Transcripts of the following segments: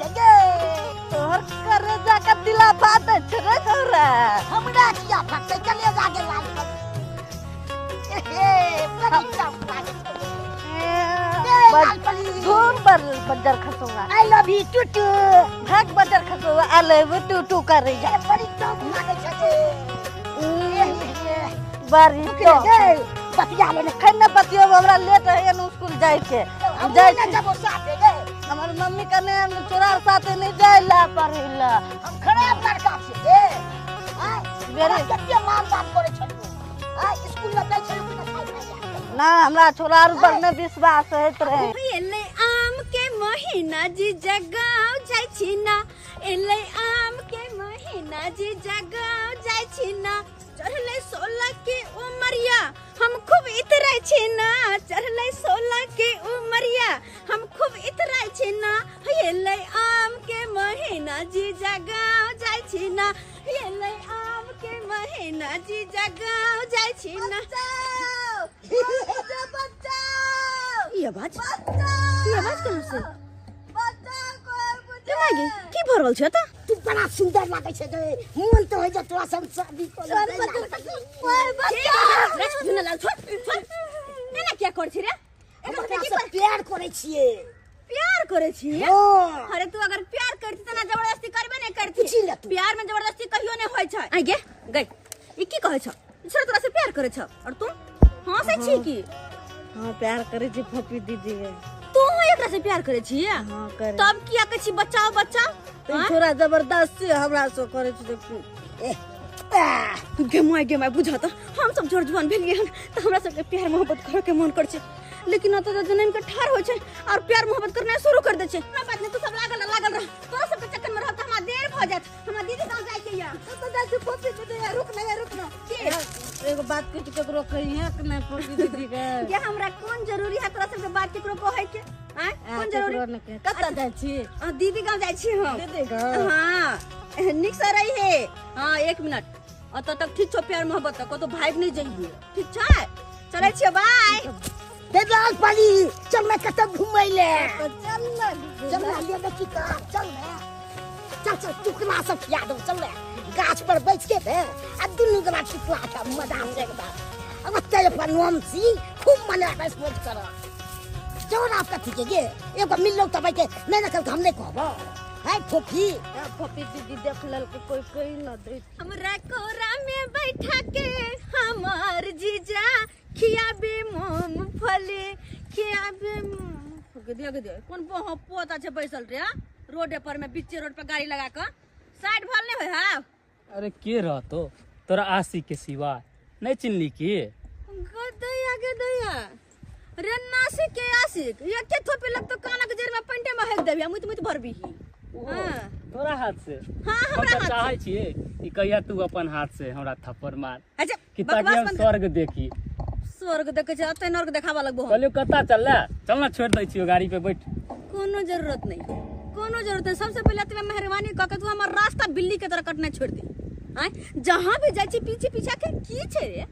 छै गे। तोहर करेजा के दिला फाटै छै रे छौरा। हमरा किया फटतै कलेजा के लाल परी? हे बड़ी टॉप लागै छै गे लाल परी। धूम पर बज्जर खसौआ। I love you टूटू। भाग बज्जर खसौआ, I love you टूटू करै जा। ए, बड़ी टॉप लागै छै गे। बड़ी टॉप। बतिया ले ने। खैर न बतियो, हमरा लेट है न स्कूल जाय के। हम जाय नहि छी। जबो साथे गे। हमर मम्मी कने हम तोरा साथे नहीं जाय ला पढ़ै ला। हम खराब लड़का छियै गे। आँय, मेरे- हमरा कते मार बाप करै छलियौ। आँय, स्कूल मे दै छलियौ कि नहि खाइ खाइ लए? ना, हमरा छोरा आर पर नहि विश्वास होइत रहे। एलै आम के महीना जी जगाव जाइ छी ना, एलै आम के महीना जी जगाव जाइ छी ना, चढ़लै 16 के उमरिया हम खूब इतरै छी ना, चढ़लै 16 के उमरिया हम खूब इतरै छी ना, एलै आम के महीना जी जगाव जाइ छी ना, एलै आम के महीना जी जगाव जाइ छी ना। ई आवाज, ई आवाज कहाँ से? के मागे की भऽ रहल छै तऽ? तू बड़ा सुंदर लागै छै गे, मोन तऽ होइ जे तोरा संग शादी कऽ लेबै। लाल छोड़ छोड़, एना किया करै छी रे? हम तोरा से प्यार करै छियै। प्यार करै छी? हँ। अरे तू अगर प्यार करती तऽ ना जबरदस्ती करबे नहि करती। पूछी ले तू। प्यार में जबरदस्ती कहियो नहि होइ छै। आइ गे गई, ई की कहै छौ? ई छोरा तोरा से प्यार करै छौ और तू हंसै छी की? हाँ, प्यार करै छी फपी दीदी के। तू एकरा से प्यार करै छी? हाँ, करै। तब किया कहै छी बचाओ बचाओ? तऽ ई छोरा जबरदस्ती हमरा से करै छै देखू। गे my, गे my, बुझ तऽ हम सब जोर जुआन भेलियै हन तऽ हमरा सबके प्यार मोहब्बत करे के मन करै छै, लेकिन ओतऽ तऽ जनमि के ठाढ़ होइ छै और प्यार मोहब्बत करनाइ शुरू कर दै छै। हमरा बात नहि, तू सब लागल रह, लागल रह, तोरा सबके चक्कर में रह तऽ हमरा देर भऽ जायत, हमरा दीदी गाँव जाइके यऽ। कतऽ जाइ छी फपी दीदी? रुक ना, रुक ना। के? एगो बात कहै छी, ककरो कहिहे कि नहि फपी दीदी के? गे हमरा कोन जरूरी है तोरा सबके बात केकरो कहै के? आँय, कोन जरूरी? ककरो नहि कहे। कतऽ जाइ छी? दीदी गाँव जाइ छी हम। दीदी गाँव? हाँ, नीक से रही है। हाँ, एक मिनट, अतऽ तक ठीक छौ प्यार मोहब्बत तक, कतौ भागि नहि जइहे, ठीक छै? चलै छियौ, बाय। दे लाल पाली, चल ना कतऽ घुमै ले। चल ना। चल ना, लेबै की कर, चल ना, चल चल, टुकड़ा सब खिया देबौ, चल ना गाछ पर बैठ के ने आ दुनू गोरा टुकड़ा खा मजा से एकदम। आ ओतै अपन नमसी खूब मनेबै, मौज करब। चल आब कथी के गे, एगो मिललौ तब के नहि रखल हम नहि कहबौ। है फोफी। फोफी दीदी देख लेलकै, कोई कहि न दै। हमरा कोरा में बैठा के हमार जीजा खियाबे मूंगफली, खियाबे मूंग। गे दिया, गे दिया, कोन बह पोता छै बैसल रे रोडे पर में, बीचे रोड पर गाड़ी लगा के साइड भल नहीं होय हा। अरे के रहतो तोरा आशी के सिवा नहीं चिन्हली की? गदैया गदैया रे नासिक के आशिक, ये के थोपे लग तो काना के जर में पेंटे में हक देबी, मुत मुत भरबी। हाँ। तोरा हाथ से? हाँ, हम हमरा तऽ हाथ से। चाहै छियै कि कहिया तू अपन हाथ से हमरा थप्पड़ मार। अच्छा, कि ताकि बकवास हम बंद कर। स्वर्ग देखी। स्वर्ग देखै छै, अतै नर्क देखाबऽ लगबो हम। कहलियौ कतऽ चलले? चल ना, छोड़ि दै छियौ गाड़ी पे बैठ। कोनो जरूरत नहीं, कोनो जरूरत नहीं। सबसे पहले तो मेहरबानी कऽ के तू हमर रास्ता बिल्ली के तरह कटनाइ छोड़ि दे। आँय, जहाँ भी जाइ छी पीछे पीछे आखिर की छै रे,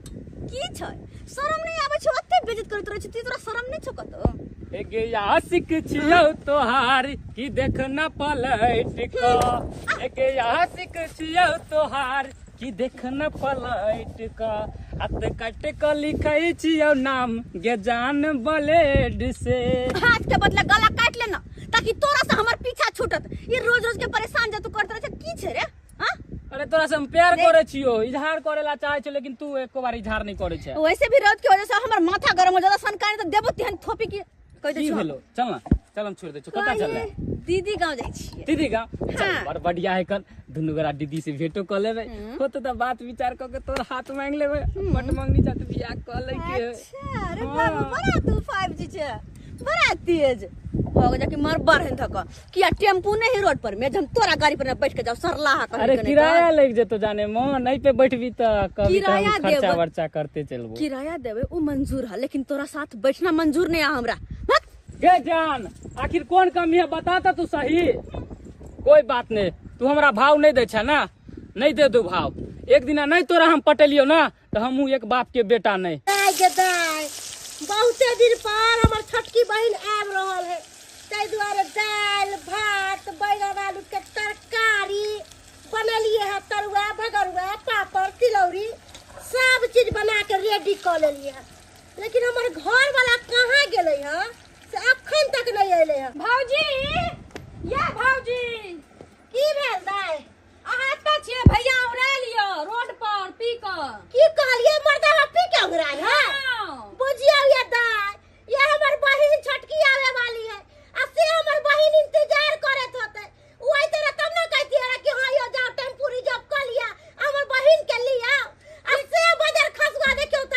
की छै? शरम नहीं आबै छौ? अते बेइज्जत करैत रहै छी तू, तोरा शरम नहीं छौ कतौ? एगे आशिक छियौ तोहार की देखना पलट क, एगे आशिक छियौ तोहार की देखना पलट क, हाथ काट क लिखै छियौ नाम गे जान ब्लेड से। हाथ के बदला गला काट लेना ताकि तोरा से हमर पीछा छूटत। ई रोज रोज के परेशान जे तू करत रहै छै, की छै रे? हाँ? अरे तोरा से हम प्यार करे छियो, इजहार करे ला चाहे छियो, लेकिन तू एको बार इजहार नहीं करे छै। वैसे भी रौद के वजह से हमर माथा गरम हो जाता, सनकानी तो देबो तेहन थोपी के कह दे की छियो। भेलो? चल ना, चल हम छोड़ दे छियो। कतऽ चलले? दीदी गांव जाइ छियै। दीदी गांव? चल, हाँ। बड़ बढ़िया है, कल दुनू गोरा दीदी से भेंटो क लेबै, होते त बात विचार क के तोर हाथ मांग लेबै, बट मांगनी चाहत बियाह क लै के। अच्छा, अरे हाँ। बाबू बड़ा तू 5G छे, बड़ा तेज हो गया कि मर बढ़ थक किया टेम्पू नहीं रोड पर में, हम तोरा गाड़ी पर बैठ के जाओ सरलाहा कहीं अरे के नहीं किराया तो। लग जेतो जाने मन, नहीं पे बैठबी त कभी त हम किराया खर्चा देबै। वर्चा करते चलबो। किराया देबै उ मंजूर है, लेकिन तोरा साथ बैठना मंजूर नहीं है हमरा। हट। गे जान, आखिर कौन कमी है बता त तू सही। कोई बात नहीं, तू हमरा भाव नहीं दे छे ना, नहीं दे दू भाव। एक दिना नहीं तोरा हम पटेलियो ना तो हमहू एक बाप के बेटा नहीं। दाय गे दाय, बहुते दिन पर हमर छोटकी बहिन आबि रहल है। ताहि दुआरे दालि भात बैगन आलू के तरकारी बनेलिए है, तरुआ भगरुआ पापड़ तिलौरी सब चीज बना के रेडी कऽ लेलिए है। लेकिन हमर घर वाला कहाँ गेलै है से अखन तक नहीं अयलै है। भौजी या भौजी की भेल दाइ? अहाँ एतऽ छियै? भैया उड़ा लिअ रोड पर पी कऽ। की कहलिए? मर्दावा पी के उड़ायल है? बुझियौ ये दाइ, ये हमर बहिन छोटकी आवे वाली है आ से हमर बहिन इंतजार करत होते। उ अइते रहे तब न कहतियै रहे कि हाँ यो जाओ टेम्पू रिजर्व कऽ लिअ हमर बहिन के लिअ। आ से बजर खसुआ देखियौ त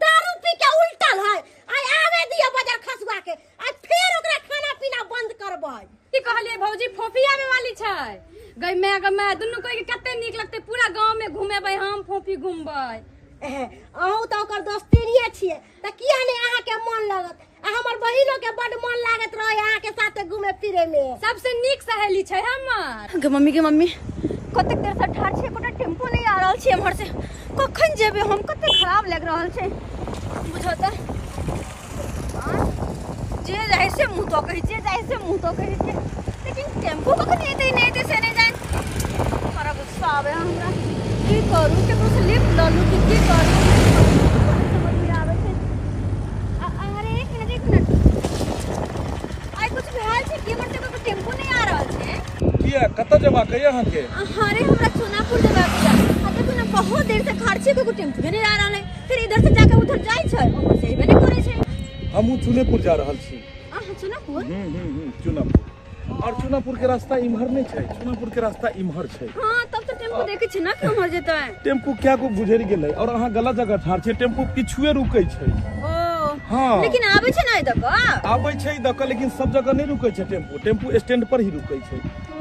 दारू पी के उल्टल है। आइ आवे दियौ बजर खसुआ के, आ फेर ओकरा खाना पीना बंद करबै। की कहलिए भौजी? फोफी आवे वाली छै। गई मैं गई मैं दुनू कोई के कते नीक लगते, पूरा गांव में घुमेबै हम, फोफी घुमबै। अहूँ तऽ ओकर दोस्तिनिये छियै तऽ किया नहि अहाँके मन लगत? आ हमर बहिनो के बड मन लागत रहे अहाँके साथे घूमे फिरे में। सबसे नीक सहेली छै हमर। गे मम्मी, गे मम्मी, कतेक देर से ठाढ़ छियै, एकोटा टेम्पू नहि आ रहल छै एम्हर से। कखन जेबै हम? कते खराब लागि रहल छै बुझो तऽ। जे जाइ से मुँह तो कहै छियै, जाइ से मुँह तो कहै छियै, लेकिन टेम्पू कखन एतै नहि एतै से नहि जानि। बड़ा गुस्सा आबै है हमरा। की करू? केकरो से लिफ्ट लऽ लू कि की करू? समझ नहि आबै छै। अरे एक मिनट एक मिनट, आइ कुछ भेल छै कि एम्हर से कोनो टेम्पू नहि आ रहल छै? किया, कतऽ जेबाक अइ अहाँके? अरे हमरा चुनापुर जेबाक यऽ। आ देखू ने बहुत देर से खड़ छियै, कोइ टेम्पू नहि आ रहल है। फिर इधर से जाके उधर जाइ छै, उम्हर से अयबे नहि करै छै। हमहूँ चुनेपुर जा रहल छी। अहाँ चुनापुर? चुनापुर। और चुनापुर के रास्ता इम्हर नहीं छै, चुनापुर के रास्ता इम्हर छै। हाँ तब तो टेम्पू देखे छी ना कि उम्हर जेतै। टेम्पू क्या को गुजरि गेलै और अहाँ गलत जगह ठाढ़ छियै। टेम्पू पिछुए रुकै छै। ओ हाँ लेकिन आबै छै ना एतऽ कऽ? आबै छै दऽ कऽ, लेकिन सब जगह नहीं रुकै छै टेम्पू। टेम्पू स्टैंड पर ही रुकै छै।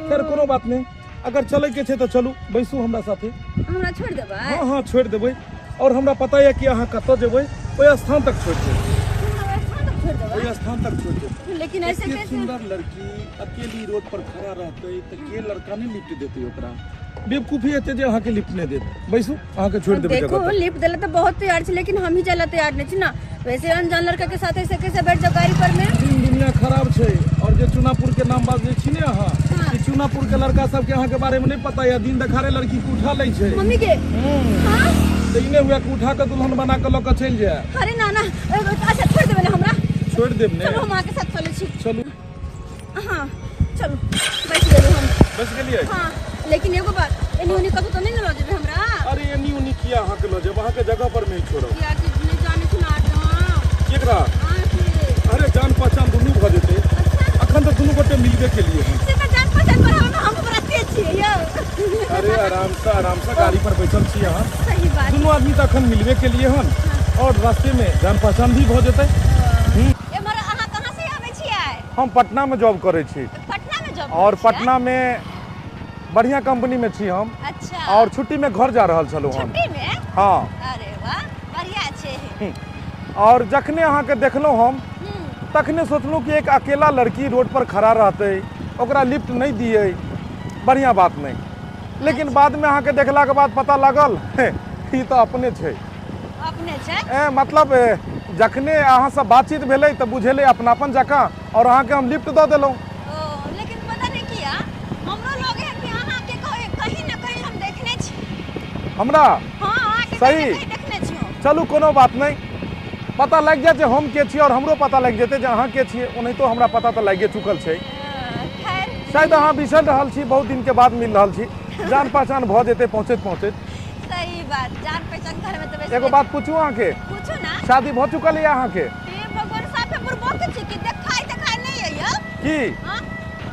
खैर कोनो बात नहीं, अगर चलै के छै तऽ चलू, बैसू हमरा साथे। हमरा छोड़ि देबै? हाँ हाँ छोड़ि देबै। और हमरा पता यऽ कि अहाँ कतऽ जेबै, ओहि स्थान तक छोड़ि देबै। हमरा स्थान तक छोड़ि देबै? ओहि स्थान तक छोड़ि देबै। लेकिन ऐसे एते कैसे? सुंदर लड़की अकेली रोड पर खड़ा रहते तऽ के लड़का नहीं लिफ्ट देते ओकरा? बेवकूफी हेतै जे अहाँके लिफ्ट नहि देत। बैसू, अहाँके छोड़ि देबै देखो जगह तक। लिफ्ट देले तो बहुत तैयार छै, लेकिन हम ही चला तैयार नहीं छी ना। वैसे अनजान लड़का के साथ ऐसे कैसे बैठ जाओ गाड़ी पर में? दिन दुनिया खराब छै। और जे चुनापुर के नाम बाजै छी ने अहाँ, हाँ। ई चुनापुर के लड़का सबके अहाँके बारे में नहीं पता यऽ। दिन देखारे लड़की के उठा लै छै। मम्मी के? हाँ तऽ ई नहि हुए कि उठा के दुल्हन बना के लऽ के चलि जाय। अरे ना ना, अच्छा छोड़ देबै ना हमरा? छोड़ि देब ने। चलो हम अहाँके साथ चलै छी। चलू। हाँ चलू, बैठ गेलहुँ हम। बस गेलियै? हाँ लेकिन एगो बात, एनी ओनी कतहु तऽ नहि ने लऽ जेबै हमरा? अरे एनी ओनी किया अहाँके लऽ जायब, अहाँके जगह पर नहि छोड़ब। किया कि नहि जानै छी ना अहाँ। केकरा? अहाँके। अरे जान पहचान दुनू भऽ जेतै। अच्छा अखन तऽ दुनू गोटे मिलबे केलियै हन। से तऽ जान पहचान पर हम बड़ा तेज छियै यौ। अरे आराम से गाड़ी पर बैठल छी अहाँ। सही बात। दुनू आदमी तऽ अखन मिलबे केलियै हन और रास्ते में जान पहचान भी भऽ जेतै। एम्हर अहाँ कहाँ से आबै छियै? हम पटना में जॉब करै छी। पटना में जॉब और करै छियै? पटना में बढ़िया कंपनी में छी हम। अच्छा। और छुट्टी में घर जा रहल छलहुँ हम। छुट्टी में? हाँ। अरे वाह बढ़िया छै। और जखने अहाँके देखलहुँ हम तखने सोचलहुँ कि एक अकेला लड़की रोड पर खड़ा रहतै, ओकरा लिफ्ट नहीं दियै, बढ़िया बात नहीं। लेकिन बाद में अहाँके देखलाके बाद पता लागल ई तऽ अपने छै। अपने छै? मतलब जखने अहाँसँ बातचीत भेलै तऽ बुझेलै अपनापन जकाँ और अहाँके हम लिफ्ट दऽ देलहुँ। ओ लेकिन पता नहीं किया हमरो लगे है कि अहाँके कहीं ना कहीं हम देखने छी। हमरा? हाँ अहाँके सही। कहीं ना कहीं देखने छी हम। चलू कोनो बात नहीं, पता लागि जायत जे हम के छी और हमरो पता लागि जेतै जे अहाँ के छियै। ओनाहितो हमरा पता तऽ लागिए चुकल छै। खैर शायद अहाँ बिसरि रहल छी, बहुत दिन के बाद मिल रहल छी, जान पहचान भऽ जेतै पहुँचैत पहुँचैत। सही बात, जान पहचान घर में तऽ एगो बात पूछू अहाँके? पूछू ना। शादी भऽ चुकल यऽ अहाँके? हे भगवान, साफे बुड़बक छी कि देखाइ देखाइ नहि यऽ यौ? की? हाँ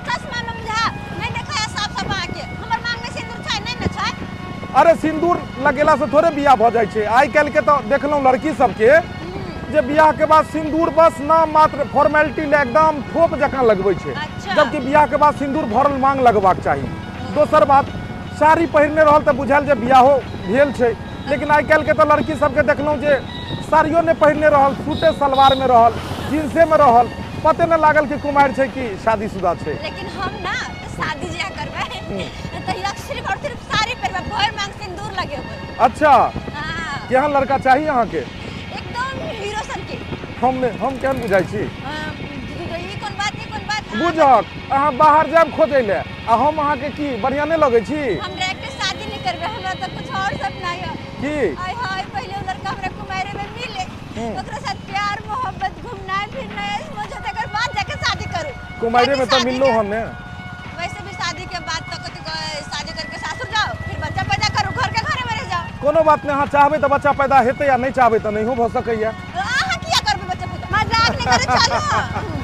चश्मा में बुझा नहि देखाइ साफ साफ अहाँके। हमर मांग में सिंदूर छै नहि ने छै? अरे सिंदूर लगेला से थोड़े बियाह भऽ जाइ छै। आइ काल्हि के तऽ देखलहुँ लड़की सबके जे बियाह के बाद सिंदूर बस नाम मात्र फॉर्मेलिटी ले एकदम ठोप जकाँ लगबै छै। अच्छा। जबकि बियाह के बाद सिंदूर भरल मांग लगबाक चाही। दोसर बात, साड़ी पहिरने रहल तऽ बुझायल जे बियाहो भेल छै, लेकिन आइ काल्हि के तऽ लड़की सबके देखलहुँ जे साड़ियो नहि पहिरने रहल, सूटे सलवार में रहल, जींसे में रहल, पते नहि लागल कि कुमारि छै कि शादीशुदा छै। लेकिन हम ना शादी जिया करबै तहिया सिर्फ और सिर्फ साड़ी पहिरबै, भरि मांग सिंदूर लगेबै। अच्छा। हाँ। केहन लड़का चाही अहाँके? एकदम हीरो सन के। हम केहन बुझाइ छी? ई कोन बात, ई कोन बात, बुझक अहाँ बाहर जायब खोजै ले आ हम अहाँके की बढ़िया नहीं लगै छी? हम डायरेक्ट शादी नहीं करबे, हमरा तो कुछ और सपना है। की? आय हाय पहले वो लड़का हमरा कुमारे में मिले, ओकरा साथ प्यार मोहब्बत घूमना फिरना मजा तकर बाद जाके शादी करू। कुमारे में तो मिललो हमने। वैसे भी शादी के बाद तो कथि शादी करके सासुर जाओ फिर बच्चा पैदा करू, घर के घरे में रह जाओ। कोनो बात नहीं, अहाँ चाहबे तो बच्चा पैदा हेतै या नहीं चाहबे तो नहीं भ सकैया। अहाँ किया करबे बच्चा पैदा? मजाक नहीं करे चलो।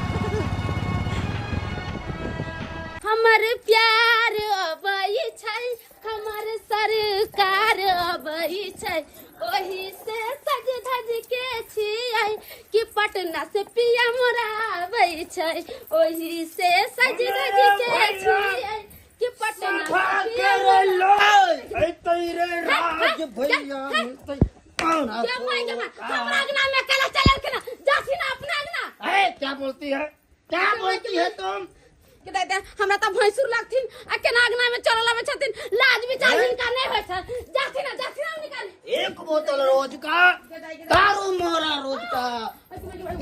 हमर प्यार अबै छै, हमर सरकार अबै छै, ओही से सज धज के छियै कि पटना से पिया मोरा आबै छै, ओही से सज धज के छियै कि पटना से पिया मोरा राज भैया मिलतै। हमरा अंगना में कला चलल के ना जाछि ना अपना अंगना। ए क्या बोलती है, क्या बोलती है तुम? के दादा हमरा त भैंसुर लगथिन आ केना अंगना में चलल आबै छथिन, लाज विचार हिनका नहीं होय छै। जाछि ना जाछि ना निकाल। एक बोतल रोज का दारू मोरा रोज का।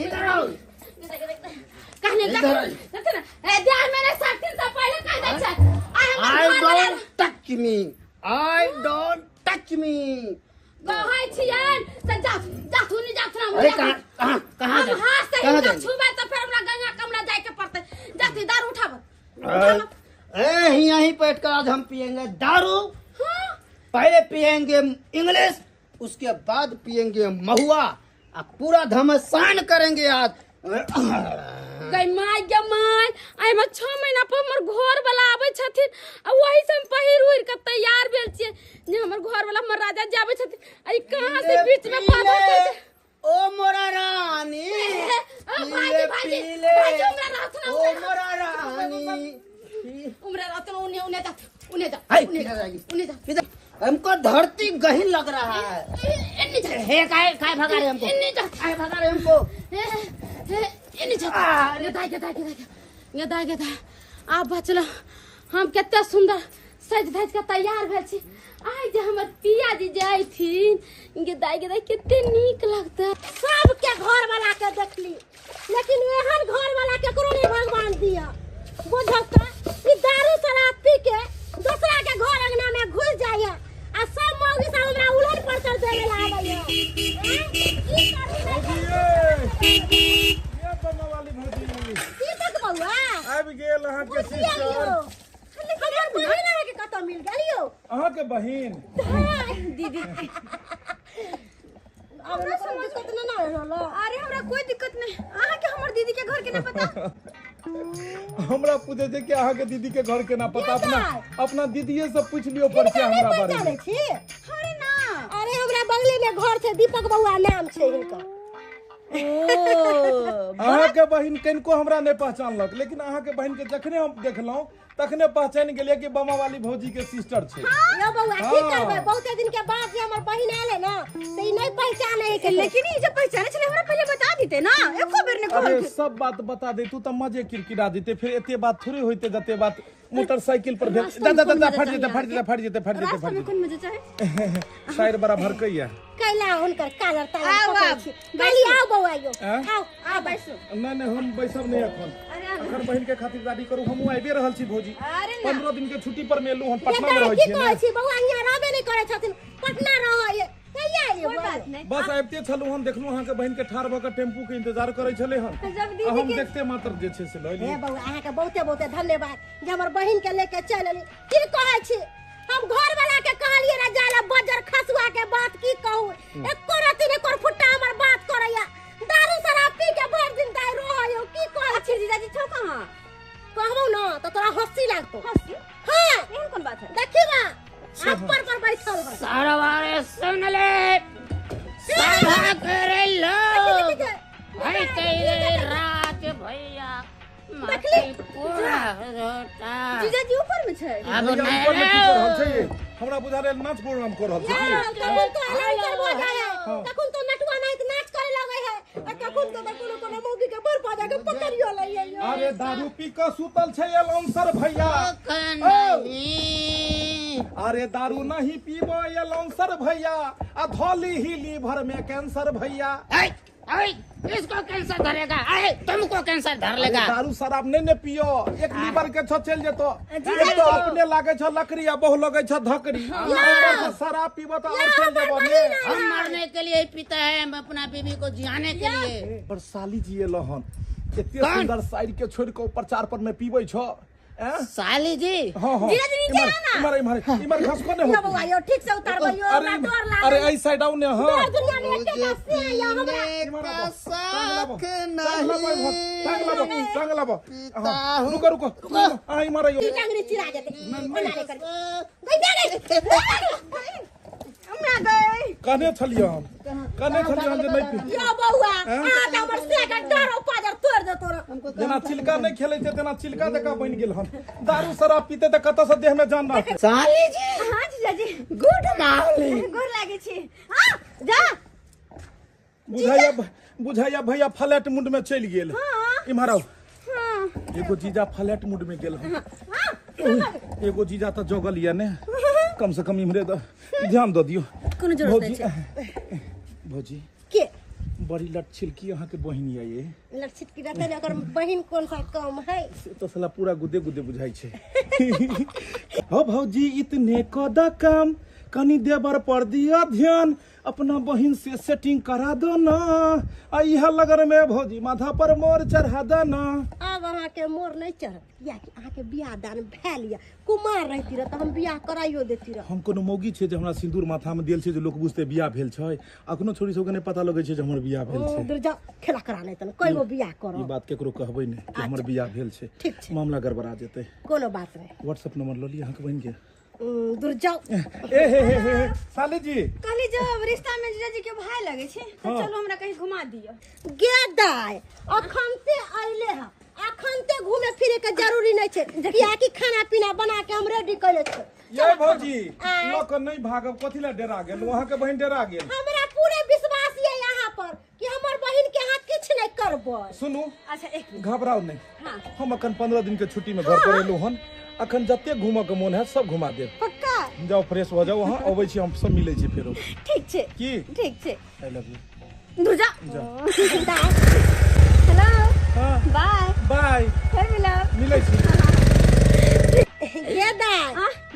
इधर आओ। कहने जाछि ना ए देह में नहीं सकथिन त पहिले कह दै छै। I don't touch me, I don't touch me. कहै छियन से जा जाथु नहीं जाथु ना। अरे कहां कहां हम हाथ से हिनका छुबै त फेर हमरा गंगा कमला जाय के पड़तै। जाथि दारू उठाब। ए यहीं बैठ कर आज हम पिएंगे दारू। हाँ? पहले पिएंगे इंग्लिश, उसके बाद पिएंगे महुआ आ पूरा घमासान करेंगे आज। गई my गे my, आइ में 6 महीना पर हमर घर वाला आबै छथिन आ वही से हम पहिर उहिर के तैयार भेल छियै जे हमर घर वाला हमर राजा जी आबै छथिन आ ई कहां से बीच में बाधा कर छै। ओ मोरा रानी, भाईजी भाईजी भाईजी उमरा रहत ना, ओ मोरा रानी उमरा रहत ना, उने उने जा उने जा उने जा। हमको धरती गहीन लग रहा है। हे काहे काहे भगा रहे हमको, काहे भगा रहे हमको? एने जा गदा गदा गदा गदा गदा। आब बचल हम कते सुंदर सज धज के तैयार भेल छी। आइ जे हमर पिया जी जाइथिन गदा गदा कते नीक लगतै। सबके घर वाला के देखली लेकिन एहन घर वाला केकरो नहीं भगवान दिया। बुझत ई दारू शराब पी के दूसरा के घर अंगना में घुस जाइए आ सब मौगी सब हमरा उलहन पर चढ़ देवे ला आबैया। ये बनवाली भौजी की तक बउआ आबि गेल अहाँ के सिस्टर। हमर बहिन अहाँ के कतऽ मिल गेलियो? अहाँ के बहिन दीदी हमरा समझ दिक्कत ना ना रहल। अरे हमरा कोई दिक्कत नहीं, अहाँ के हमर दीदी के घर के नहीं पता। हमरा पूछे छै कि अहाँ के दीदी के घर के ना पता, अपना अपना दीदीए से पूछ लियो पर के हमरा बारे में। अरे ना, अरे हमरा बगले में घर छै, दीपक बउआ नाम छै हिनकर। अहाँ के बहिन कनिको हमरा नहीं पहचानलक, लेकिन अहाँ के बहिन के जखने हम देखलहुं तखने पहचान गेलियै कि बमा वाली भौजी के सिस्टर छै। यो बउआ की करबै, बहुते दिन के बाद जे हमर बहिन आयल ना त ई नहीं पहचाने है के, लेकिन ई जे पहचाने छले हमरा पहले बता दीते ना, एको बेर ने कहल। अरे सब बात बता दे तू त मजे किरकिरा देते, फिर एते बात थोड़े होइते जते बात मोटरसाइकिल पर भेल। जा जा जा फट जेते फट जेते फट जेते फट जेते रास्ता में कोन मजे चाहे शायर बड़ा भरकैया कैला हुनकर कालर तालर पकड़ै छी। गाली आओ बउआ यो आओ आ बैसू। नहीं नहीं हम बैसब नहीं अखन, अखन बहिन के खातिरदारी करू। हमहूँ आबि रहल छी भौजी, 15 दिन के छुट्टी पर में एलहुँ हम, पटना में रहै की छी कहै छी बउआ हियाँ रहबे नहीं करै छथिन, पटना रहै कहिया एलियै? कोई बात नहीं, बस आबिते छलहुँ हम, देखलहुँ अहाँ के बहिन के ठाढ़ भऽ के टेम्पू के इंतजार करै छलै हन, हम देखते मात्र जे छै से लऽ हे एलियै। बउआ अहाँ के बहुते बहुते धन्यवाद जे हमर बहिन के लेके चलि एली। की कहै छी हम घर वाला के कहलियै रे जाला बजर खसुआ के बात की कहू, एको रति ने कोर फुट्टा हमर बात करैया, दारू शराब पी के भरि दिन दाइ रहै। की कहै छी जीजाजी छौ कहाँ? कहबौ न त तोरा हंसी लागतौ। हंसी? हां एहन कोन बात है? देखी बा ऊपर पर बैठल है। सारा बारे सुन ले सभा करे लो भाई तेरे राज भैया देखली पूरा होता। जीजाजी ऊपर में छै। अब ऊपर में की कर रहल छै? हमरा बुझा रहल नाच प्रोग्राम कर रहल छै। कखन तो अलाउंसर भऽ जाइ है, कखन तो नटुआ नाच नाच करे लगै है, आ कखन तो कोनो कोनो मौगी के बर पा जाके पकड़ियो लै है। अरे दारू पी के सुतल छै अलाउंसर भैया। अरे दारू नहीं पीबो अलाउंसर भैया, आ धोली ही लीवर में कैंसर भैया। अरे इसको कैंसर धरेगा, अरे तुमको कैंसर धर लेगा। दारू शराब नहीं ने पियो, एक लीवर के छो चल जेतो। एक तो अपने लागे छो लकड़ी आ बहु लगे छो धकड़ी। ऊपर से शराब पीबो तो और चल जेबो ने। हम मरने के लिए ही पीता है, हम अपना बीवी को जियाने के लिए। पर साली जी एलो हन, एते सुंदर साइड के छोड़ के ऊपर चार पर में पीबै छो। साली जी हां हां जीजा जी नीचे आओ ना। इमर इमर इमर खसको ने हो। बौआ यो ठीक से उतारबै यो, हमरा डर लागल। अरे एई साइड आउ ने। हां डर दुनिया में एकेटा से या हमरा साख नहीं। टांग लाबो टांग लाबो। रुको रुको, आ इमर आइयो। टांगरी चिरा जेतै ओना नै कर गई गई हमरा गई। कहने छलियै हम, कहने छलियै हम जे नहीं पी। यो बौआ आ त हमर से के डर पाजर तोड़ दे तोरा। जेना चिलका नहीं खेलै छै तेना चिलका जकाँ बनि गेल हन। दारू शराब पीते त कतऽ से देह में जान रहतै। साली जी। हां जीजा जी गुड मॉर्निंग। गोर लागै छी। हां जा। बुझाइया बुझाइया भैया फ्लैट मूड में चलि गेल। इम्हर आउ। एगो जीजा फ्लैट मूड में गेल हन, एगो जीजा त जगल या ने, कम से कम इम्हरे त ध्यान द दियो। कोनो जरूरत नहीं छै। भौजी के बड़ी लट छिलकी अहाँ के बहिन या ये लट छिलकी रहते ने, ओकर बहिन कौन सा कम है? से तो साला पूरा गुदे गुदे बुझाई छै। हो भौजी इतने कदा काम, कनी देवर पर दिया ध्यान, अपना बहिन से सेटिंग करा दो ना, आ इहा लगन में भौजी माथा पर मोर चढ़ा दो ना। अब अहाँ के मोर नहीं चढ़त, कियाकि अहाँ के बियाह दान भेल या कुमार रहती रह त हम बियाह कराइयो देती रह। हम कोनो मौगी छै जे हमरा सिंदूर माथा में देल छै जे लोक बुझते बियाह भेल छै? अखनो छोरी सबके नहीं पता लगै छै जे हमर बियाह भेल छै। दूर जाओ, खेला करा नहीं तन कई गो बियाह करो। ई बात केकरो कहबै नहीं कि हमर बियाह भेल छै, ठीक छै, मामला गड़बड़ा जेतै। कोनो बात नहीं। व्हाट्सएप नंबर ल लिअ अहाँ के बहिन के। दूर जाओ। ए हे हे हे साली जी, कहली जब रिश्ता में जीजा जी के भाई लगे छै त चलो हमरा कहीं घुमा दियो। गे दाय अखन ते अइले ह, अखन ते घूमे फिरे के जरूरी नहीं छै, कियाकि खाना पीना बना के हम रेडी कइले छी। ये भौजी ल के नहीं भागब, कथि ला डरा गेल? वहां के बहिन डरा गेल। हमरा पूरे विश्वास ये यहाँ पर कि हमर बहिन के हाथ किछ नहीं करबो। सुनू अच्छा एक मिनट घबराउ नहीं। हां हम अखन 15 दिन के छुट्टी में घर पर एलु हन, अखन जते घूमऽ के मोन है सब घुमा देब। पक्का? जाओ फ्रेश हो जाओ, वहां अबै छी हम सब मिलै छी फेरो। ठीक छै की? ठीक छै। I love you. दूर जा। जा। हेलो। हां बाय बाय, फेर मिलब। मिलै छी। ये दाय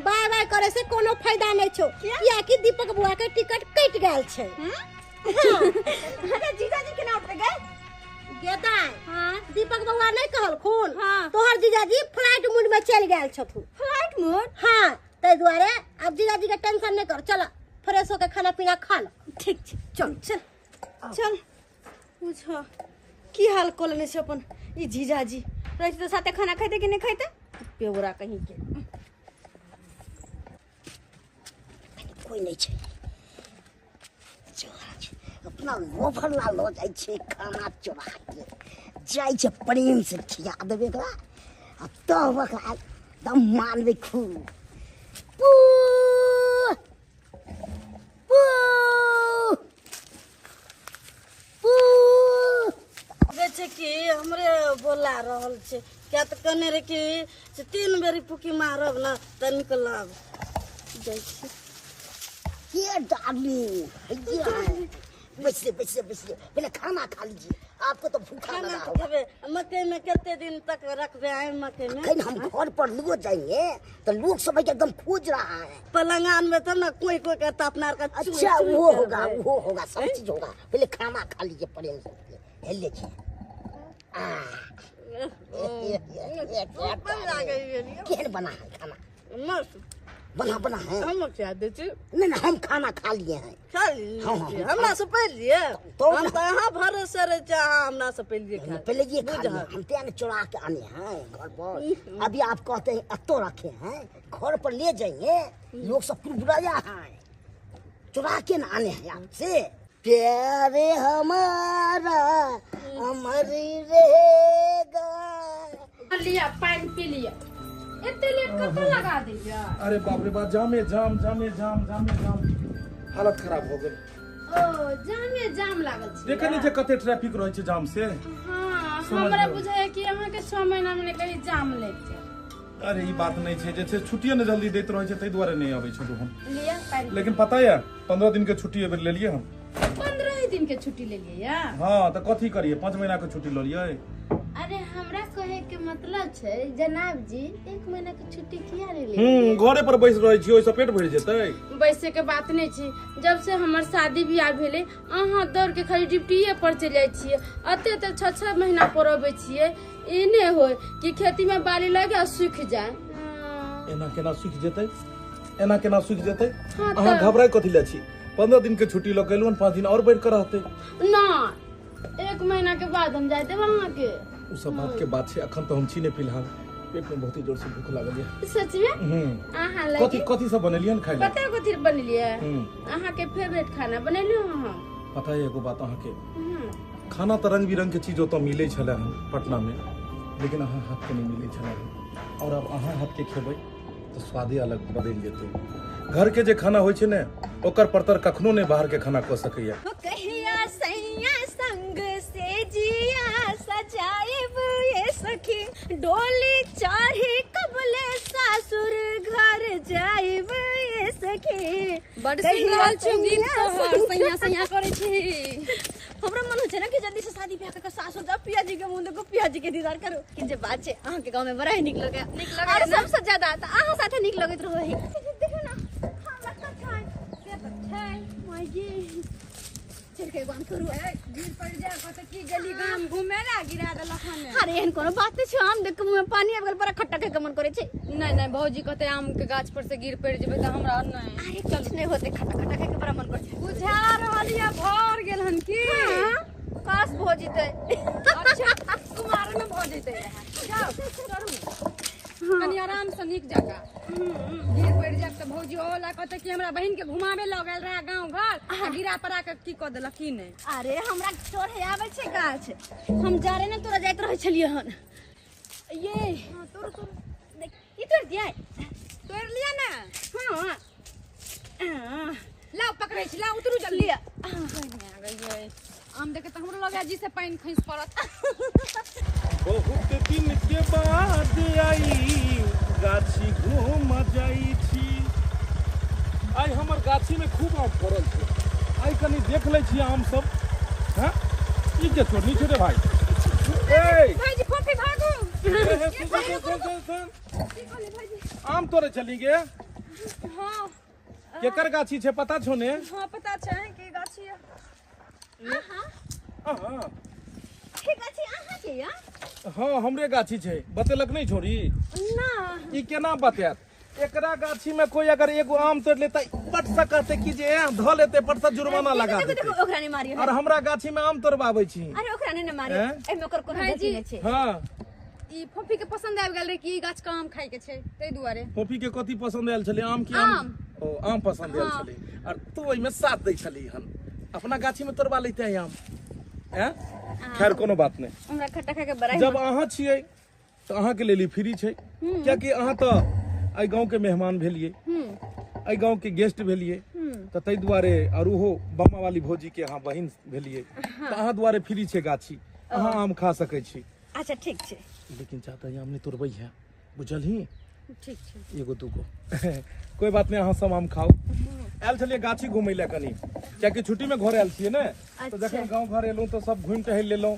बाय बाय करे से कोनो फायदा नहीं छो, कियाकि दीपक बुआ के टिकट कट गेल छै। अरे जीजा जी केना उठ गए? गे दाय हां दीपक बउआ नहीं कहलखुन? हाँ। तोहर जीजाजी फ्लाइट मोड में चल गेल छथुन। Flight mode? हां, तै दुआरे अब जीजाजी के टेंशन नहीं कर, चल फ्रेश होके खाना पीना खा लो। ठीक छै चल चल चल। बुझो की हाल कऽ लेने छै अपन ई जीजाजी, रहते तऽ साथे खाना खैते कि नहीं खैते? पेवरा कहीं के कोई नहीं छै, चोरा छै अपना लोभर ला लो जाइ छै, खाना चोरा के जाइ छै, प्रेम से खिया देबै एकरा आ तब ओकरा एकदम मानबै खूब। पू पू पू छै कि हमरे बोला रहल छै, क्या तऽ कहने रहे कि से 3 बेरी फूकी मारब ना तऽ निकलब। जाइ छी। ये डार्लिंग ये बैठिए बैठिए बैठिए, पहले खाना खा लीजिए, आपको तो भूखा खाना लगा होगा। खेबे मकई में कितने दिन तक रखबे आए मकई में? कहीं हम घर पर लोग जाएंगे तो लोग सब एकदम खोज रहा है। पलंगान में तब ना कोई कोई करता अपना का। अच्छा वो होगा वो होगा सब चीज होगा, पहले खाना खा लीजिए प्रेम से। लीजिए केहन बना है खाना? मस्त बना बना है। हम क्या दे छी? नहीं नहीं हम खाना खा लिए हैं। खा लिए? हाँ, हाँ, हमरा से पहले तो हम तो यहाँ भरोसे रहे छे, हमरा से पहले खा पहले ये खा लिए, हम तेन चुरा के आने हैं घर पर। अभी आप कहते हैं अतो रखे हैं घर पर ले जाइए, लोग सब कुरकुराया है, चुरा के न आने हैं आपसे। प्यारे हमारा अमर रहेगा। लिया पानी पी लिया, एते लेट कत लगा दैया? अरे बाप रे बाप, जामे जाम जामे जाम जामे जाम, हालत खराब हो गेल। ओ जामे जाम लागल छै, देखे नहीं छै कते ट्रैफिक रहै छै जाम से। हां हमरा बुझाय कि अहाँ के 6 महीना में कहीं जाम लग जाए। अरे ई बात नहीं छै, जे छै छुट्टिए ने जल्दी दैत रहै छै तै दुआरे नहीं आबै छै हम। लिया पानी। लेकिन पता है 15 दिन के छुट्टी एबेर लेलिए हम। 15 5 दिन के छुट्टी ले लिए या? हाँ तो कथी करिए 5 महीना के छुट्टी ल लिए। अरे हमरा कहे के मतलब छै जनाब जी 1 महीना के छुट्टी किया ले लिए? घरे पर बैस रहै छी ओइसँ पेट भरि जेतै। बैसे के बात नहीं छी, जब से हमर शादी ब्याह भेलै अहाँ दौड़ के खाली ड्यूटीए पर चलि जाइ छियै, अते तऽ 6-6 महीना पर अबै छियै। ई नहि होय कि खेती में बाली लगे आ सूखि जाए। एना केना सूखि जेतै? एना केना सूखि जेतै? अहाँ घबराइ कथी लए छी? 15 दिन के छुट्टी लऽ के एलहुँ, 5 दिन और बढ़ि के रहतै। ना 1 महीना के बाद हम जाय देब अहाँ के। उ सब बात के बात छै, अखन तऽ हम छी ने फिलहाल, पेट में बहुत ही जोर से भूख लागल ये। सच में? अहाँ लगे कथी कथी सब बनेलियन खाइ लए? पता कथी बनेलियै? अहाँ के फेवरेट खाना बनेलियै हम। पता है एगो बात अहाँ के, खाना तऽ रंग बिरंग के चीज ओतऽ मिलै छलै हन पटना में, लेकिन अहाँ हाथ के नहीं मिलै छलै हन। और अब अहाँ हाथ के खेबै तऽ स्वादे अलग बदलि जेतै। घर के जे खाना होइ छै ने ओकर परतर कखनो नहि बाहर के खाना कऽ सकैया। कहिया सैया संग से जिया सजाइब ये सखी, डोली चढ़ी कबले सासुर घर जाइब ये सखी। बड सुनि रहल छी गीत तोहर, सैया सैया करै छी। हमरा मन होइ छै ने कि जल्दी से शादी ब्याह कऽ सासुर जाउ, पिया जी के मुँह देखू, पिया जी के दीदार करू। कि जे बात छै अहाँ के गाँव में बड़ा ही नीक लगैया। नीक लगैया और सबसे ज्यादा तऽ अहाँ साथे नीक लगैत रहै। देखू ना हमरा तऽ छै से तऽ छै माय गे, चल के एगो आम तोड़ू। गिर पड़ि जाय कहतै की गेली गाम घूमे ला गिरा देलक हन। अरे एहन कोनो बात नहि छै, आम देख के मुँह में पानी आबि गेल, बड़ा खट्टा खाय के मन करै छै। नहीं नहीं भौजी कहते आम के गाछ पर से गिर पड़ि जेबै तऽ हमरा नहीं। अरे किछु नहि होतै, खट्टा खट्टा खाय के बड़ा मन करै छै। बुझा रहल ये भर गेल हन की? काश भऽ जेतै। अच्छा कुमार में भऽ जेतै। जाउ चढ़ू कनी आराम से नीक जकाँ। गिर पड़ि जायब तऽ भौजी ओला कहते कि हमरा बहिन के घुमाबे लऽ गेल रहे गाँव घर, आ गिरा पड़ा के की कऽ देलक की नहि। अरे हमरा चढ़े आबै छै गाछ, हम जारे ने तोरा जाइत रहै छलियै हन। ये तोड़ तोड़ देख, ई तोड़ दियै? तोड़ लिअ ने। हाँ लाउ पकड़ै छी, लाउ उतरू जल्दी। लिअ। आम देखे तऽ हमरो लगैया जी से पानि खसि पड़त। बहुत दिन के बाद आई गाछी घूम जाइ छी। आइ हमर गाछी में खूब आम फड़ल छै, आइ कनी देख लै छी आम सब। हाँ ई के छोड़नी छै रे भाई? ए भाईजी फोफी भागू। सुन आम तोड़े चली गे? हाँ। केकर गाछी छै पता छौ ने? हाँ पता छै के गाछी है। अहाँ ठीक अछि अहाँ के या? हाँ हमरे गाछी छै। बतेलक नहीं छोरी? ना ई केना बतेत? एकरा गाछी में कोई अगर एगो आम तोड़ लेतै पट से कहते कि जे धऽ लेतै, पट से जुर्माना लगा देतै। देखो ओकरा नहीं मारियो। और हमरा गाछी में आम तोड़बाबै छी। अरे ओकरा नहीं मारियो, एमे ओकर कोनो गलती नहीं छै। हाँ ई फोफी के पसंद आबि गेल रहे कि ई गाछ के आम खाय के छै, ताहि दुआरे। फोफी के कथी पसंद आयल छलै? आम की आम? ओ आम पसंद आयल छलै। और तू ओहिमे साथ दै छली हन, अपना गाछी में तोड़बा लेते आम। हैं खैर कोनो बात नहीं, हमरा खट्टा खा के बड़ा। जब अहाँ छियै तऽ अहाँ के लेल फ्री छै, कियाकि अहाँ तऽ एहि गाँव के मेहमान भेलियै, एहि गाँव के गेस्ट भेलियै, तऽ ताहि दुआरे। और ओहो बामा वाली भौजी के अहाँ बहिन भेलियै, तऽ अहाँ दुआरे फ्री छै गाछी, अहाँ आम खा सकै छी। अच्छा ठीक छै, लेकिन चाहता आम नहीं तोड़बै है, बुझलही? ठीक छै एगो दूगो कोई बात नहीं, अहाँ सब आम खाओ। आयल छलियै गाछी घूमै लए कनी, कियाकि छुट्टी में घर आयल छियै ने, तऽ जखन गाँव घर एलहुँ तऽ सब घुमि टहलि लेलहुँ।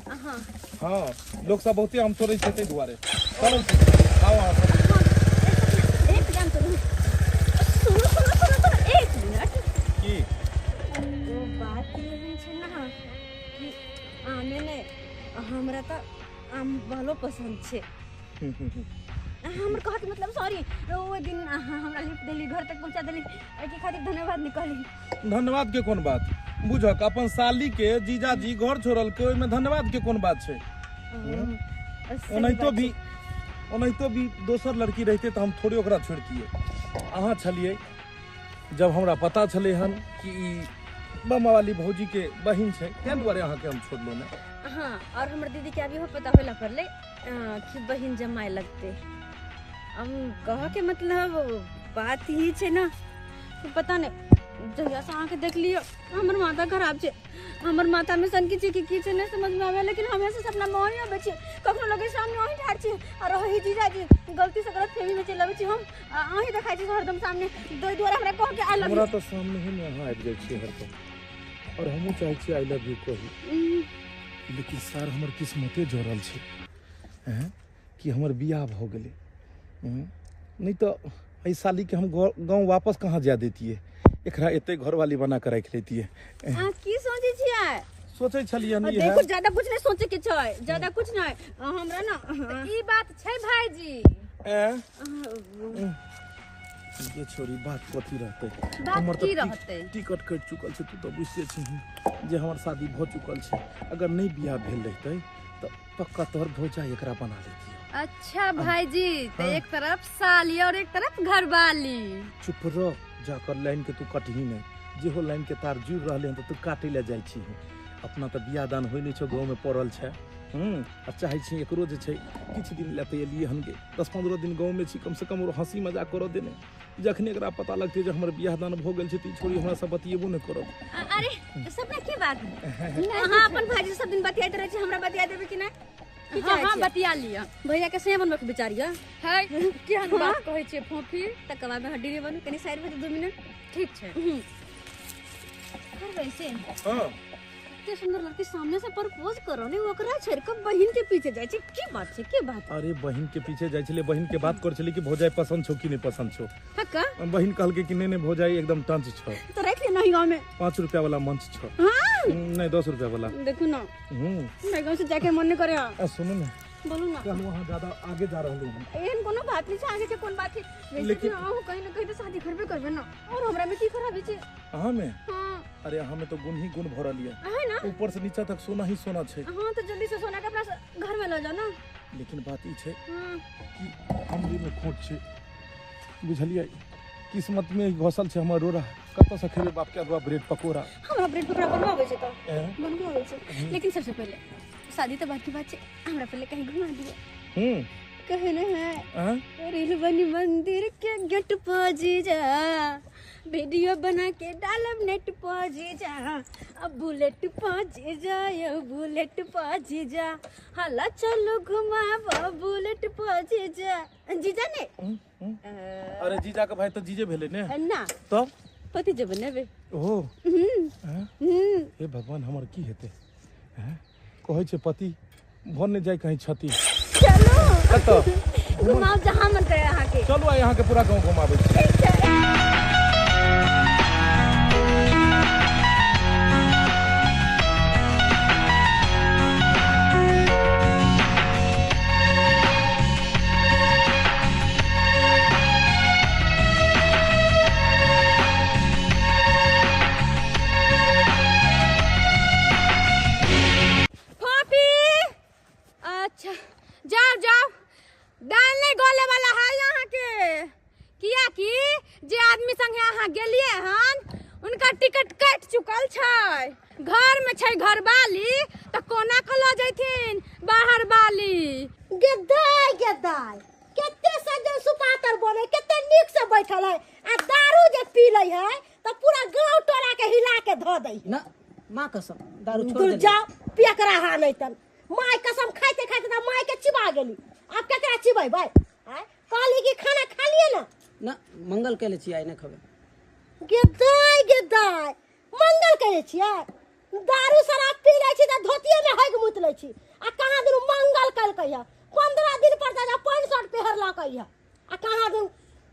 हाँ लोक सब बहुते आम तोड़ै छै ताहि दुआरे। चलू खाओ अहाँ सब। एकदम तोड़ू। सुनो सुनो सुनो सुनो 1 मिनट। की ओ बात एहन छै ना कि आमे ने हमरा तऽ आम भलो पसंद छै। हमर कहके मतलब सॉरी, ओ दिन हमरा लिफ्ट देली, घर तक पहुंचा देली, एहि खातिर धन्यवाद नहीं कहली। धन्यवाद के कोन बात? बुझक अपन साली के जीजाजी घर छोड़लकै, ओहिमे धन्यवाद के कोन बात छै? ओनाहितो भी दोसर लड़की रहते तऽ हम थोड़े ओकरा छोड़तियै। अहाँ छलियै, जब हमरा पता छलै हन कि ई बामा वाली भौजी के बहिन छै, ताहि दुआरे अहाँके हम छोड़लहुँ ने। हाँ और हमर दीदी के अभी पता होला पड़लै कि बहिन जमाए लगते। हम कह के मतलब बात ही छै ना, पता नहीं जहिया से अहाँके देख लियो हमर माथा खराब छै, हमर माथा में सनकी छै कि की छै नहीं समझ में आवे, लेकिन हमेशा सपना में वही आबै छै, कखनो लगे सामने वही ठाढ़ छी और वही जीजाजी गलती से गलत फहमी में चलि आबै छी, हम अहीं देखाइ छी हरदम सामने, ताहि दुआरे हमरा कह के I love हमरा तऽ सामने ही में अहाँ आबि जाइ छी हरदम। और हमहूँ चाहै छियै I love you कही, लेकिन सर हमर किस्मते जोड़ल छै हैं कि हमर बियाह भऽ गेलै। नहीं तो एहि सालीके हम गाँव वापस कहाँ जाय दैतियै, एकरा एते घरवाली बना के राखि लैतियै। अहाँ की सोचै छियै? सोचै छलियै हन इएह। देखो ज्यादा कुछ नहीं सोचे के छै, ज्यादा कुछ नहीं हमरा ना। ई बात छै भाईजी। ये छोरी बात कथी रहतै? बात हमर की तऽ रहतै? टिकट कटि चुकल छै, तू तऽ बुझिते छही जे हमर शादी भऽ चुकल छै। अगर नहीं बियाह भेल रहतै तऽ पक्का तोहर भौजाई एकरा बना लेतियै। अच्छा भाईजी, तो एक तरफ साली और एक तरफ घरवाली। चुप रह, जाकर लाइन के तू कटही नहीं, जेहो लाइन के तार जुड़ रहले हन तऽ तू काटे लए जाइ छी। अपना तऽ बियाह दान होइ नहि छौ, गाँव में पड़ल छै। आ चाहै छी एकरो जे छै किछु दिन लए तऽ एलियै हन गे, 10-15 दिन गाँव में छी, कम से कम हंसी मजाक करऽ देने। जखने एकरा पता लगतै जे हमर बियाह दान भऽ गेल छै तऽ ई छोरी हमरा से बतियेबो नहि करत। अरे सपना की बात, अहाँ अपन भाईजी सब दिन बतियाइत रहै छी, हमरा बतिया देबै कि नहि? की हाँ चाहै हाँ छियै? बतिया लिअ। भैया के से बनबै के विचार यऽ? है केहन बात कहै छियै फोफी? तऽ कबाब में हड्डी नहि बनू, कनि साइड भऽ जाउ 2 मिनट। ठीक छै। हर वैसे हाँ एते सुंदर लड़की सामने से प्रपोज करो ने, ओकरा छोड़ के बहिन के पीछे जाइ छै, की बात छै? की बात? अरे बहिन के पीछे जाइ छलै, बहिन के बात कर छलै कि भौजाई पसंद छौ कि नहीं पसंद छौ। हाँ का? बहिन कहलकै कि नहीं नहीं भौजाई एकदम टंच छौ। तो राख ले नहीं गांव में। 5 रुपया वाला मंच छौ। हाँ नहीं 10 रुपया वाला। देखू ना, मैं गांव से जाके मन नहीं करे। आ सुनू ना, बोलू ना। कहलहुँ अहाँ ज्यादा आगे जा रहलहुँ हन। एहन कोनो बात नहीं छै, आगे के कोन बात छै? वैसे लेकिन भी अहूँ कहीं ना कहीं तो शादी करबे करबे ना, और हमरा में की खराबी छै? अहाँ में? हाँ। अरे अहाँ में तो गुण ही गुण भरल ये। है ना? ऊपर से नीचा तक सोना ही सोना छै। हाँ तो जल्दी से सोना के अपना घर में ल जाओ ना। लेकिन बात ई छै हाँ कि हमरे में खोट छै, बुझलियै? किस्मत में घसल छै हमर रोड़ा, कतऽ से खेबै बाप के अदुआ ब्रेड पकोड़ा। हमरा ब्रेड पकोड़ा बनबो आबै छै तऽ बनबो आबै छै, लेकिन सबसे पहले शादी तो बात की बात छै, हमरा पहले कहीं घुमा दियो। कहे न है रील बनी मंदिर के गेट पर जीजा, वीडियो बना के डालब नेट पर जीजा, अब बुलेट पर जीजा, ये बुलेट पर जीजा, हला चलो घुमाबो बुलेट पर जीजा। जीजा ने अरे जीजा के भाई तो जीजे भेले ने ना, तब पति जे बनेबे। ओ हे भगवान, हमर की हेतै? हैं कहै छै पति भर नहि जाय कहीं क्षति। चलो कतऽ घुमाओ जहाँ मन करे अहाँ के। चलू आइ अहाँ के पूरा गाँव घुमाबै छी। ठीक छै। अच्छा जाओ जाओ, दाल नहीं गोले वाला है यहाँ के, किया कि जे आदमी संगे अहाँ गेलिए हन उनका टिकट कट चुकल छै, घर में छै घरवाली, तऽ कोना के लऽ जैथिन बाहर वाली। गेदाय गेदाय कते सज्जन सुपातर बोले, कते नीक से बैठल है, आ दारू जे पी लै है तऽ पूरा गांव टोला के हिला के धऽ दै ना। माँ कसम दारू छोड़ दूर देली। जाओ पिया करा हा नहीं तन my कसम खाइते खाइते ना my के चिबा गेली, आब केकरा चिबेबै? आय कहली कि खाना खा लिए ना। ना मंगल केले छी आइ नहीं खबे। गेदाय गेदाय मंगल केले छियै? दारू शराब पी लै छी तऽ धोतिये में हगि मुत लै छी, आ कहाँ दिन मंगल केलकै है, 15 दिन पर जा पैंट शर्ट पहिरलकै है, आ कहाँ दिन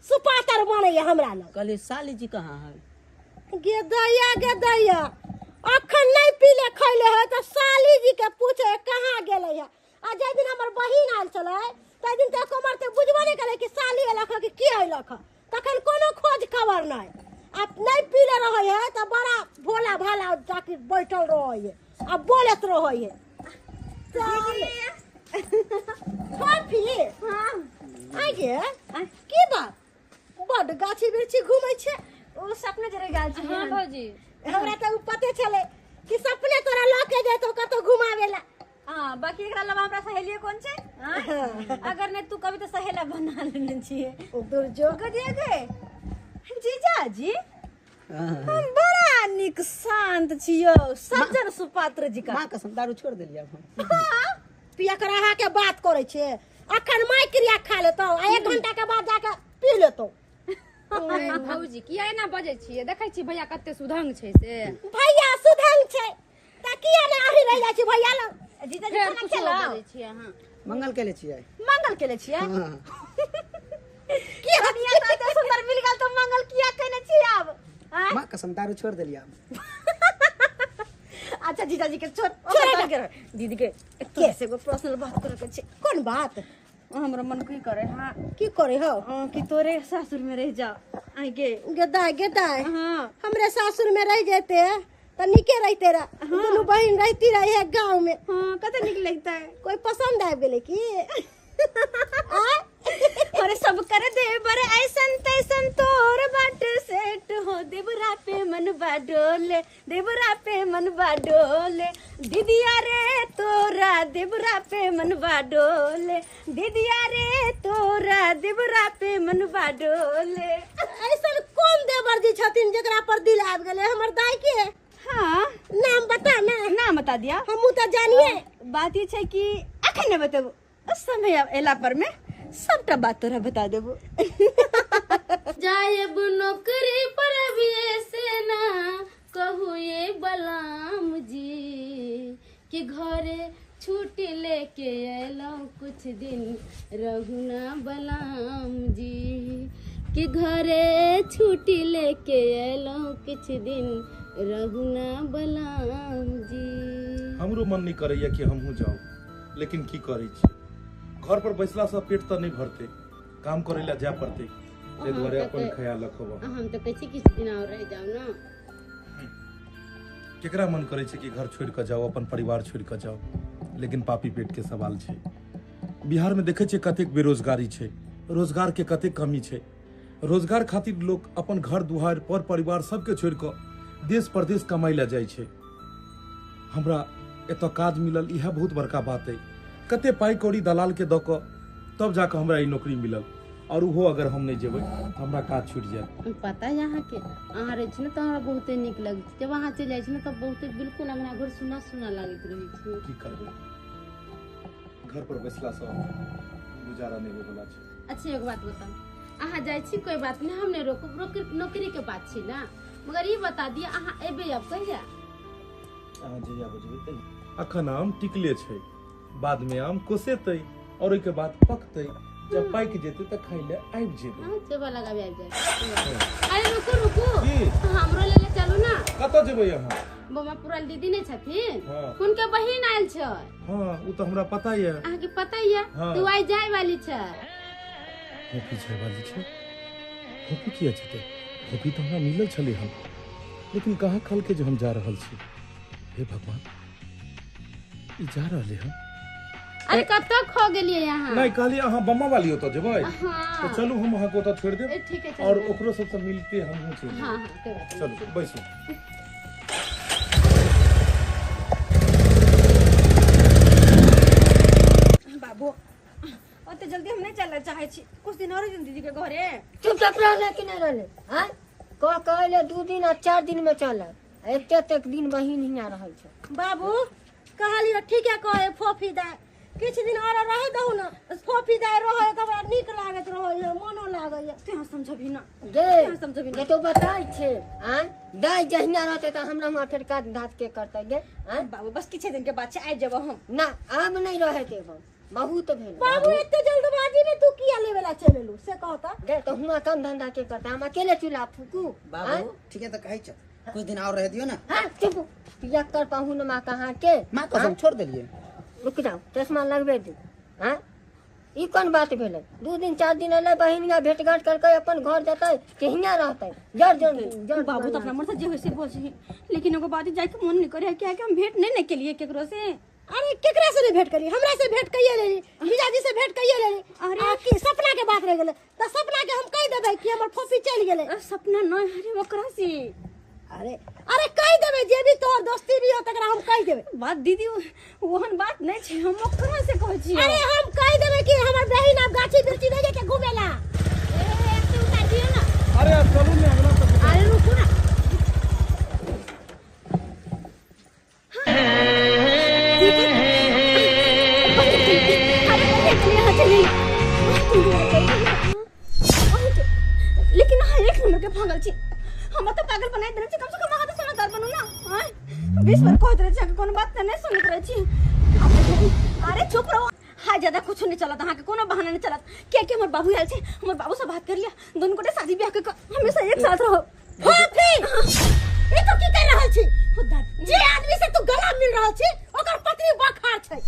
सुपातर बनैया हमरा लग। कहली साली जी कहाँ है? गेदैया गेदैया अखन नहीं पीले खैले है तऽ साली जी के पूछे कहाँ गेलै है। आ जाहि दिन हमर बहिन आयल छलै ताहि दिन तऽ एको मरते बुझबो नहि केलै कि साली अयलक हँ कि की अयलक हँ, तखन कोनो खोज खबर नहि। आ नहीं पीले रहै है तऽ बड़ा भोला भाला जाके बैठल रहै है आ बोलैत रहै है। हाँ आगे की बात, बड गाछी बिरछी घूमै छै? ओ सपने जरे गेल छै। हाँ भौजी, हमरा तऽ उ पते छलै कि सपने तोरा लऽ के जेतौ कतौ घुमावे ला। हाँ बाकी एकरा अलावा हमरा सहेलिए कोन छै? अगर नहीं तू कभी तो सहेला बना लेने छियै। दुर्जो गदिया गे जीजा जी, हम बड़ा नीक शांत छियौ, सज्जन सुपात्र जी का। माँ कसम दारू छोड़ देलियै हम। पिया कर के बात करै छै, अखन माय क्रिया खा लेतौ आ 1 घंटा के बाद जाके पी लेतौ। ए, भौजी किया एना बजै छियै देखै छी भैया कते सुधंग छै से भैया सुधंग छै तऽ किया ने अही रहि जाइ छी भैया लग जीजाजी फेर खाना कुछो खेलौ बजै छियै अहाँ मंगल केले छियै मंगल केले छियै हाँ। की कनिया तऽ एते सुंदर मिल गेल तऽ मंगल किया केने छी आब आँय? माँ कसम दारू छोड़ देलियै आब अच्छा जीजाजी के छोड़ छोड़ के दीदी के के से एगो पर्सनल बात करे के छै कोन बात हमरा मन की करे हाँ की करे हो हाँ, कि तोरे सासुर में रह जाओ आइ गे गेदाय गेदाय हाँ हमरे सासुर में रह जेते त नीके रहते रह दुनू बहिन रहती रहे है गांव में हाँ कते नीक लगता है कोई पसंद आबि गेलै की आय? अरे सब कर दे बर ऐसन तैसन तोर बाट सेट हो देवरा पे मन डोले देवरा पे मन डोले दीदिया रे तोरा देवरा पे मन डोले दीदिया रे तोरा देवरा पे मन डोले ऐसन कोन देवर जी छथिन जेकरा पर दिल आबि गेलै हमर दाई के हाँ नाम बता ना नाम बता दिया हमहूँ तऽ जानिए बात ई छै कि अखन नहि बतेबो समय एला पर में सबटा बात तोरा बता देबो जायब नौकरी पर अभी से ना कहू ये बलाम जी कि घरे छुट्टी लेके अयलहुँ कुछ दिन रहू ना बलाम जी कि घरे छुट्टी लेके अयलहुँ किछु दिन रहू ना बलाम जी हमरो मन नहीं करैया कि हमहूँ जाउ लेकिन की करै छी घर पर बैसलासँ पेट तऽ नहि भरतै काम करै लए जाय पड़तै ताहि दुआरे अपन ख्याल रखब अहाँ। हम तऽ कहै छी किछु दिन और रहि जाउ ने केकरा मन करै छै कि घर छोड़ि कऽ जाउ अपन परिवार छोड़ि कऽ जाउ लेकिन पापी पेट के सवाल छै बिहार में देखै छियै कतेक बेरोजगारी छै रोजगार के कतेक कमी छै रोजगार खातिर लोक अपन घर दुआर पर परिवार सबके छोड़ि कऽ देश परदेश कमाइ लए जाइ छै हमरा एतऽ काज मिलल इएह बहुत बड़का बात अइ कते पाइ कौड़ी दलाल के दऽ कऽ तब जाकऽ हमरा ई नौकरी मिलल और ओहो अगर हम नहि जेबै तऽ हमरा काज छूटि जायत पता है अहाँके अहाँ रहै छी ने तऽ हमरा बहुते नीक लगै छै जब अहाँ चलि जाइ छी ने तऽ बहुते बिल्कुल अंगना घर सुना सुना लागैत रहै छै की करबै घर पर बैसलासँ गुजारा नहि होइवला छै अच्छा एगो बात बताउ अहाँ जाइ छी कोई बात नहि हम नहि रोकब रोक नौकरी के बात छै ने मगर ई बता दिअ अहाँ एबै आब कहिया अहाँ जहिया बजबै तहिया अखन आम टिकले छै बाद में आम कोसेतै और ओहिके बाद पकतै जब पाकि जेतै तऽ खाइ लए आबि जेबै हाँ चोबा लगाबे आबि जाए अरे रुकू रुकू की? हमरो लेले चलू ना कतऽ जेबै अहाँ बमा पुरल दीदी नहि छथिन हाँ। हुनके बहिन आयल छै हाँ ओ तऽ हमरा पता यऽ अहाँके पता यऽ हाँ। तऽ ओ आइ जाय वाली छै फोफी जाय वाली छै फोफी किया जेतै फोफी तऽ हमरा मिलल छलै हन लेकिन कहाँ कहलकै जे हम जा रहल छी हे भगवान ई जा रहले हन अरे कतऽ खो गेलियै अहाँ नहि कहलियै अहाँ बम्मा वाली ओतऽ जेबै हाँ तऽ चलू हम अहाँके ओतऽ छोड़ि देब ए, ठीक है और चलू ओकरो सबसँ मिलते हमहूँ चलि जेबै। हाँ हाँ कोई बात नहीं। चलू बैसू बाबू ओते जल्दी हम नहीं चलना चाहे छी कुछ दिन और दिन दीदी के घरे चुपचाप रहले कि नहीं रहले आँय कह कहले 2 दिन आ 4 दिन में चल एते तक दिन बहिन हियाँ रहल छै बाबू कहलियो ठीके कहे फोफी दाय किछु दिन और रहे दहु ने फोफी दाय रहे तऽ हमरा नीक लागैत रहैए मोनो लागैए तू यहाँ समझबही ना गे समझबही गे तो बताइ छै आँय दाय जहिना रहतै तऽ हमरा हुआँ फेर काज धाज के करतै गे आँय बाबू बस किछे दिन के बाद छै आबि जेबो हम ना आब नहि रहे देब बहुत भेल बाबू एते जल्दबाजी में तू किया लेवे ला चल एलू से कहता गे तो हुआँ काम धंधा के करतै हम अकेले चूल्हा फूकू बाबू ठीक है तो कहै छौ कुछ दिन और रह दियो ना हाँ चुप पिया कर पाहुन माँ कहाँ के माँ कसम छोड़ देलिए रुक जाओ चश्मा लगबे दू हाँ ई कोन बात भेलै 2 दिन 4 दिन एलै बहिन हियाँ भेट घाट करके अपन घर जेतै कि हियाँ रहतै जर जर जर बाबू तो अपना मन से जे होय से बोलछी लेकिन एगो बात जाय के मन नहीं करे किया कि हम भेंट नहीं ने केलिए केकरो से अरे केकरा से नहीं भेंट करी हमरा से भेंट कहिए लेली जीजाजी से भेंट कहिए लेली अरे आ की सपना के बात रह गेलै तऽ सपना के हम कहि देबै कि हमर फोफी चलि गेलै सपना नहीं अरे ओकरा से अरे अरे कहि देबै जे भी तोहर दोस्ती भी हो तकरा हम कहि देबै बात दीदी ओहन बात नहीं छै हम ओकरा से कहै छी अरे हम कहि देबै कि हमर बहिन आब गाछी बिरछी नहि जेतै घुमेला ए, एक उतार दियौ ना अरे अब चलू ने अंगना तक अरे रुकू ना लेकिन अहाँ पागल छी हमरा त पागल बनाइ देने छी कम से कम अहाँ त समझदार बनू ना। हां 20 बार कहैत रहै छी अहाँके कोनो बात त नहीं सुनैत रहै छी। अरे चुप रहो हां ज्यादा कुछ नहीं चलत अहाँके कोनो बहाना नहीं चलत किया कि हमर बाबू आयल छै हमर बाबू से बात कर लिया दोनों गोटे शादी ब्याह के हमेशा एक साथ रहो। फोफी ई तो की कर रहल छी जे आदमी से तू गला मिल रहल छी ओकर पत्नी बखार छै।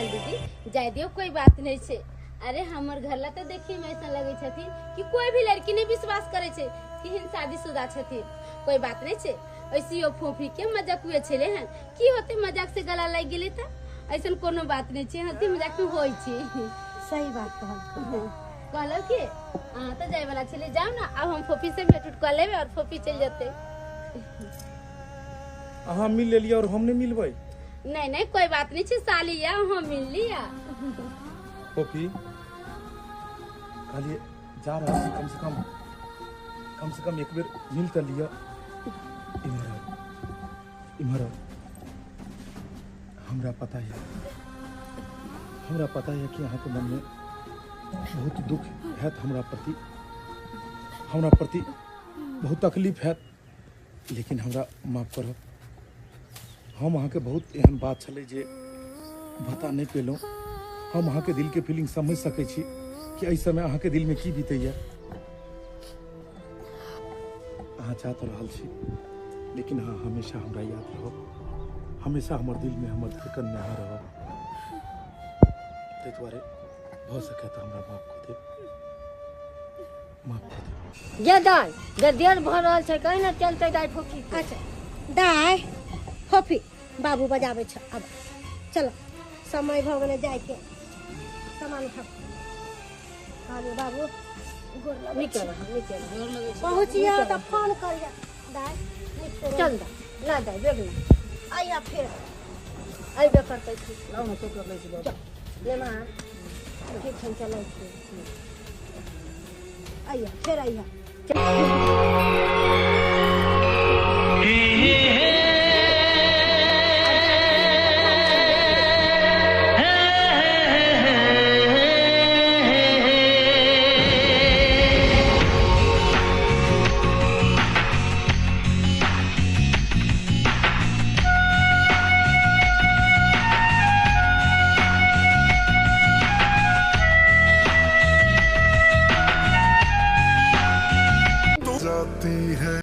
दीदी जाय दियो कोई बात नहीं छे। अरे हमर घर ला तो देखी में ऐसा लगे छथिन कि कोई भी लड़की नहीं विश्वास करे छे कि हिन शादीशुदा छथिन। कोई बात नहीं छे ऐसी फोफी के मजाक हुए छले हन की होते मजाक से गला लग गेले त ऐसन कोनो बात नहीं छे हंसी मजाक में होई छे। सही बात कहल कहलो कि अहाँ तो जाय वाला छले जाओ ना अब हम फोफी से भेंट उठ कर लेबे और फोफी चल जते। अहाँ मिल लेलिए और हम नहीं मिलबै। नहीं नहीं कोई बात नहीं छे साली या हम मिल लिया। फोफी कहलिए जा रहल छी कम से कम एक बेर मिल त लिया। इम्हर इम्हर हमरा पता है कि अहाँ के मन में बहुत दुख है हमरा प्रति बहुत तकलीफ है लेकिन हमरा माफ करब हम अहाँ के बहुत एहन बात छलै जे बता नहीं पेलहुँ। हम अहाँ के दिल के फीलिंग समझ सकै छी कि एहि समय अहाँ के दिल में की बीतैया। अहाँ चाह तो रहल छी लेकिन अहाँ हमेशा हमरा याद रहब हमेशा हमर दिल में हमर धड़कन में अहाँ रहब ताहि दुआरे भऽ सकै तऽ हमरा माफ कऽ देब माफ कऽ देब। जे दाइ जे देर भऽ रहल छै कहीं ना चलतै दाइ फोफी। अच्छा दाइ फोफी बाबू बजाबै छ अब चलो समय भऽ गेलै जाइके सामान उठाउ। बाबू गोर लगै छी पहुँचिया तऽ फोन करिया दाइ चल दा ला दाइ बेग ला आइया फेर अइबे करतै छी लाउ ना चोट लगै छै बाबू ले माँ ठीक छै चलै छी आइया फेर आइया। जाती है।